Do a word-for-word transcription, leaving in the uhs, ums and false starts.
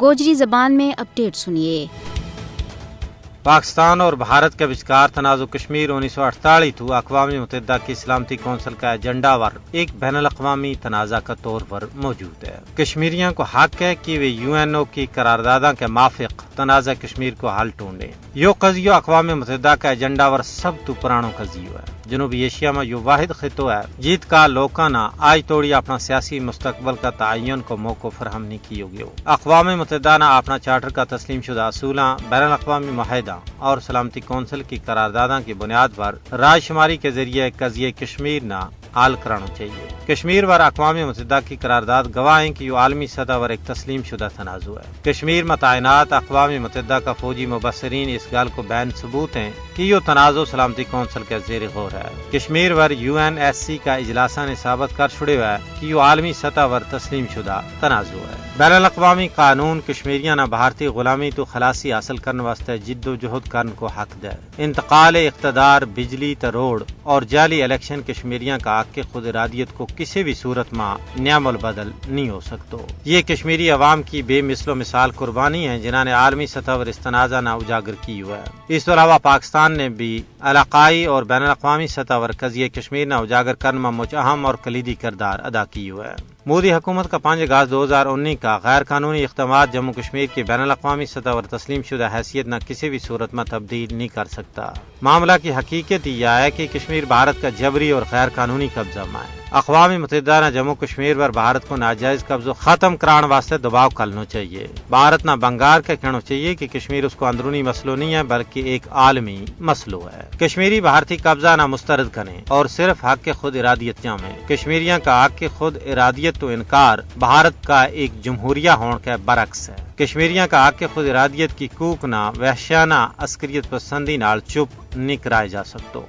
گوجری زبان میں اپڈیٹ سنیے۔ پاکستان اور بھارت کے وچکار تنازع کشمیر انیس سو اٹھتالیس تھو اقوام متحدہ کی سلامتی کونسل کا ایجنڈا ور ایک بین الاقوامی تنازع کا طور پر موجود ہے۔ کشمیریوں کو حق ہے کہ وہ یو این او کی قرارداداں کے مافق تنازع کشمیر کو حل ٹونڈیں۔ یوہ قضیو اقوام متحدہ کا ایجنڈا ور سب تو پرانو قضیو ہے۔ جنوبی ایشیا ما یوہ واحد خطو ہے جیت کا لوکاں نا آج توڑی اپنا سیاسی مستقبل کا تعین کو موقع فراہم نہیں کیو گیو۔ اقوام متحدہ نا اپنا چارٹر کا تسلیم شدہ اصولاں، بین الاقوامی معاہدہ اور سلامتی کونسل کی قرارداداں کی بنیاد پر رائے شماری کے ذریعے قضیے کشمیر نا حل کرانو چاہیے۔ کشمیر ور اقوام متحدہ کی قرارداد گواہ ہیں کہ یوہ عالمی سطح ور ایک تسلیم شدہ تنازع ہے۔ کشمیر ما تعینات اقوام متحدہ کا فوجی مبصرین اس گل کو بین ثبوت ہیں کہ یوہ تنازع سلامتی کونسل کے زیر غور ہے۔ کشمیر ور یو این ایس سی کا اجلاساں نے ثابت کر چھڑیو ہے کہ یوہ عالمی سطح ور تسلیم شدہ تنازع ہے۔ بین الاقوامی قانون کشمیریاں نا بھارتی غلامی تو خلاصی حاصل کرن واسطے جدوجہد کرن کو حق دے۔ انتقال اقتدار، بجلی تے روڈ اور جعلی الیکشن کشمیریاں کا حق خود ارادیت کو کسی بھی صورت ما نعم البدل نہیں ہو سکتو۔ یہ کشمیری عوام کی بے مثل و مثال قربانی ہیں جنہاں نے عالمی سطح پر اس تنازع نا اجاگر کیو ہے۔ اس تو علاوہ پاکستان نے بھی علاقائی اور بین الاقوامی سطح پر قضیے کشمیر نا اجاگر کرن ما مچ اہم اور کلیدی کردار ادا کیو ہے۔ مودی حکومت کا پانچ اگست دو ہزار انی کا غیر قانونی اقدامات جموں کشمیر کی بین الاقوامی سطح پر تسلیم شدہ حیثیت نا کسی بھی صورت ما تبدیل نہیں کر سکتا۔ معاملہ کی حقیقت یہ ہے کہ کشمیر بھارت کا جبری اور غیر قانونی قبضہ ما ہے۔ اقوام متحدہ نا جموں کشمیر پر بھارت کو ناجائز قبضو ختم کران واسطے دباؤ کرنو چاہیے۔ بھارت نا بنگار کا کہنو چاہیے کہ کشمیر اس کو اندرونی مسئلو نہیں ہے بلکہ ایک عالمی مسئلو ہے۔ کشمیری بھارتی قبضہ نا مسترد کریں اور صرف حق خود ارادیت چاہیں۔ کشمیریاں کا حق خود ارادیت تو انکار بھارت کا ایک جمہوریہ ہون کے برعکس ہے۔ کشمیریاں کا حق خود ارادیت کی کوک نا وحشانہ عسکریت پسندی نال چپ نہیں کرائے جا سکتو۔